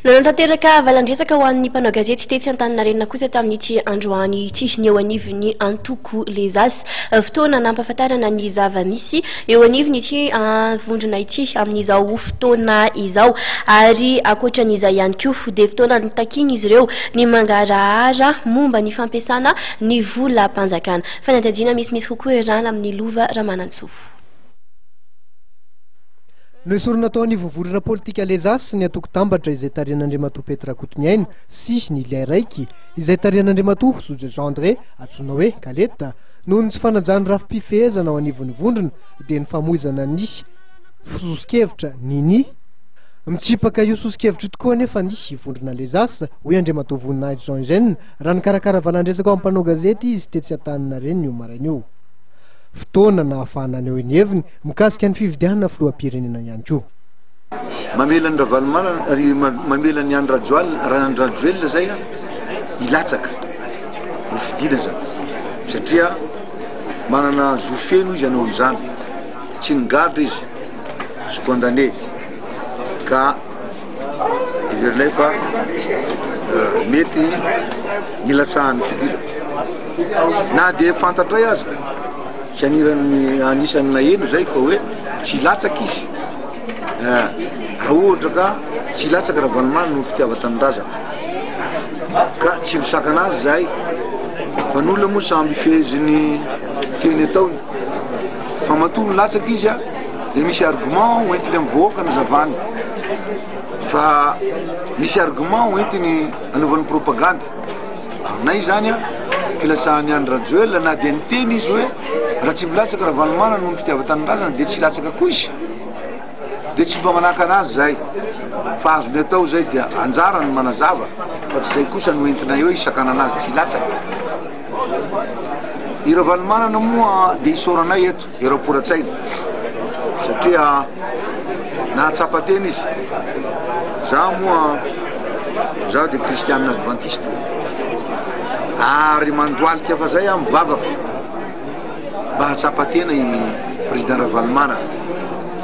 Nanatanteraka valan-dresaka ho an'ny mpanao gazety tetsy Antaninarenina kosa tamin'ity androany ity ny eo anivon'ny antoko Les As. Fotoana nampahafantarana ny zava-misy eo anivon'ity vondrona ity amin'izao fotoana izao. Ary ankoatran'izay ihany koa dia fotoana nitakian'izy ireo ny mangarahara momba ny fampiasana ny volam-panjakana. Fanadihadiana misimisy kokoa iarahana amin'i Lova Ramanantsoa. Noesorina tao anivon'ny vondrona politika Les As ny antoko Tambatra izay tarihan'Andriamatoa Pety Rakotoniaina sy ny Ilay Raiky izay tarihan'Andriamatoa Zoja Jean André antsoina hoe Kaleta noho ny tsy fanajany rafi-pifehezana ao anivon'ny vondrona dia ny famoizana ny soso-kevitra Nini. Mitsipaka io soso-kevitra io tokoa anefa ny vondrona Les As, hoy Andriamatoa Voninahitra Jean Eugène raha nikarakara valan-dresaka ho an'ny mpanao gazety izy tetsy Antaninarenina io maraina io. Fotoana nahafahana naneho ny heviny mikasika ny fifidianana filoham-pirenena ihany koa. Mamela an'i Ravalomanana, ary mamela an'i Andry Rajoalina, raha Andry Rajoelina zay an, hilatsaka ho fidiana zany, satria manana zo feno izy hanao an'izany, tsy nigadra izy, tsy condamné, ka heverinay fa mety ny hilatsahan'ny fidiana, na dia fantatray aza. Tsy aniran'ny anisan'ny naheno izay fa hoe tsy hilatsaka izy eh, raha ohatra ka tsy hilatsaka Ravalomanana noho fitiavan-tanindrazana ka tsy misakana azy zahay fa ny olona moa samby fehezin'ny teny ataony fa matoa milatsaka izy a dia misy argument hoentiny amin'ny vahoaka nazavany fa misy argument hoentiny anaovany propagandy Aminay izany an, filatsahan'i Andry Rajoelina na dia niteny izy hoe raha tsy milatsaka Ravalomanana noho ny fitiavan-tanindrazana dia tsy hilatsaka koa izy dia tsy mba manakana azy izay fa azony atao izay dia anjarany ny manazava fa tsy izay kosa no entinay hoe hisakanana azy tsy hilatsaka. I Ravalomanana moa dia isaoranay eto. Eram-poran-tsaina satria nahatsapa tena izy. Za moa za dia kristianina advantista ary mandohalika fa zay aho mivavaka mba hahatsapa tena i président Ravalomanana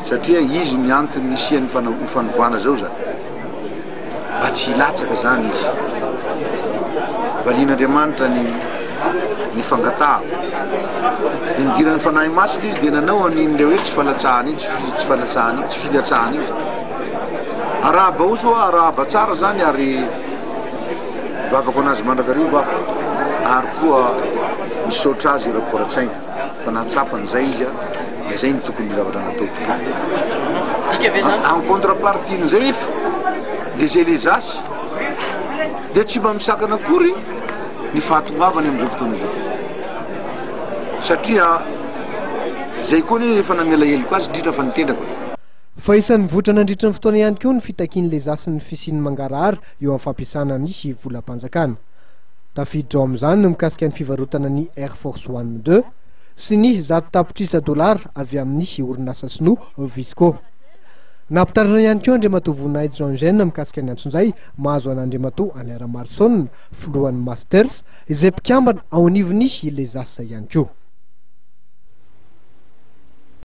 satria izy ny antony nisian'ny fanovana zao zany. Mba tsy hilatsaka zany izy. Valian'Andriamanitra ny ny fangatahako. Dia nidiran'ny Fanahy Masina izy dia nanao an'iny le hoe tsy falatsahana iny, tsy falatsahana iny, tsy filatsahana iny zany. Arahaba oso hoa, arahaba tsara zany ary mivavaka ho an'azy mandrakariva aho ary koa misaotra azy ireo ara-tsaina. Fa nahatsapa an'izay izy a, dia zay no tokony zavatra natao tokoa. En contrepartie n'izay nefa, dia zay les as dia tsy mba misakana akory ny fahatongavany amin'izao fotoana izao. Satria zay koa anie efa namela heloka azy, indrindra fa ny tenako e. Fa isan'ny nivoitra nandritra ny fotoana ihany koa ny fitakian'ny les as ny fisian'ny mangarahara eo amin'ny fampiasana ny volam-panjakana. Tafiditra ao amin'izany ny mikasika ny fivarotana ny Air Force One ii sy ny 100 tapitrisa dolara avy amin'ny orinasa sinoa Visco. Nampitandrina ihany koa Andriamatoa Voninahitsy Jean Eugène mikasika ny antsonjay mahazo an'Andriamatoa Alain Ramarosaona, filohan'ny Masters, izay mpikambana ao anivon'ny Les As ihany koa.